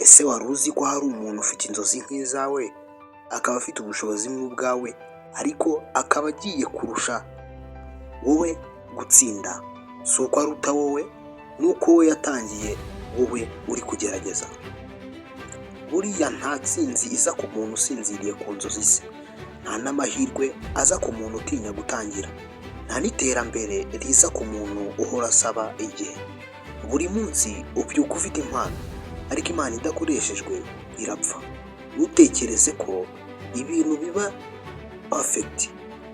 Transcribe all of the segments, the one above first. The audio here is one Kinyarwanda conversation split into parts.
Ese wari uzi ko hari umuntu ufite inzozi nk'izawe, akaba afite ubushobozi nk'ubwawe, ariko akaba agiye kurusha wowe gutsinda? Si uko aruta wowe, ni uko we yatangiye, wowe uri kugerageza. Buriya nta tsinzi iza ku muntu usinziriye ku nzozi ze, nta n'amahirwe aza ku muntu utinya gutangira, nta n'iterambere riza ku muntu uhora asaba igihe. Buri munsi ubyuka ufite impano, ariko impano idakoreshejwe irapfa. Ntutekereze ko ibintu biba perfect.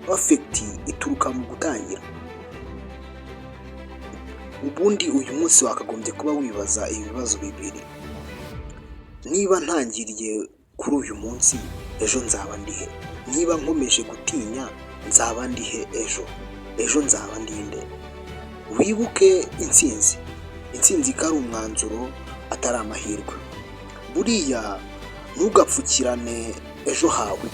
Perfect ituruka mu gutangira. Ubundi uyu munsi wakagombye kuba wibaza ibibazo bibiri: niba ntangiriye kuri uyu munsi, ejo nzaba ndihe? Niba nkomeje gutinya, nzaba ndihe ejo? Ejo nzaba ndinde? Wibuke intsinzi ko ari umwanzuro, atari amahirwe. Buriya ntugapfukirane ejo hawe,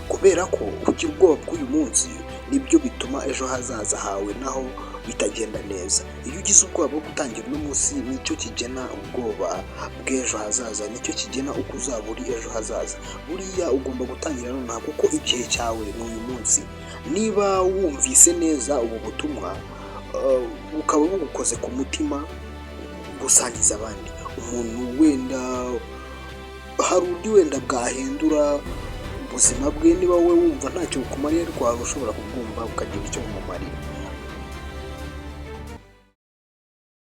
kubera ko kugira ubwoba bw'uyu munsi nibyo bituma ejo hazaza hawe naho bitagenda neza. Iyo ugize ubwoba bwo gutangira uno munsi, nicyo kigena ubwoba bw'ejo hazaza, nicyo kigena uko uzaba uri ejo hazaza. Buriya ugomba gutangira nonaha, kuko igihe cyawe ni uyu munsi. Niba wumvise neza ubu butumwa, bukaba bugukoze ku mutima, gusangiza abandi. Umuntu wenda, hari undi wenda bwahindura ubuzima bwe. Niba wowe wumva ntacyo bukumariye, ariko waba ushobora kubwumva bukagira icyo bumumarira.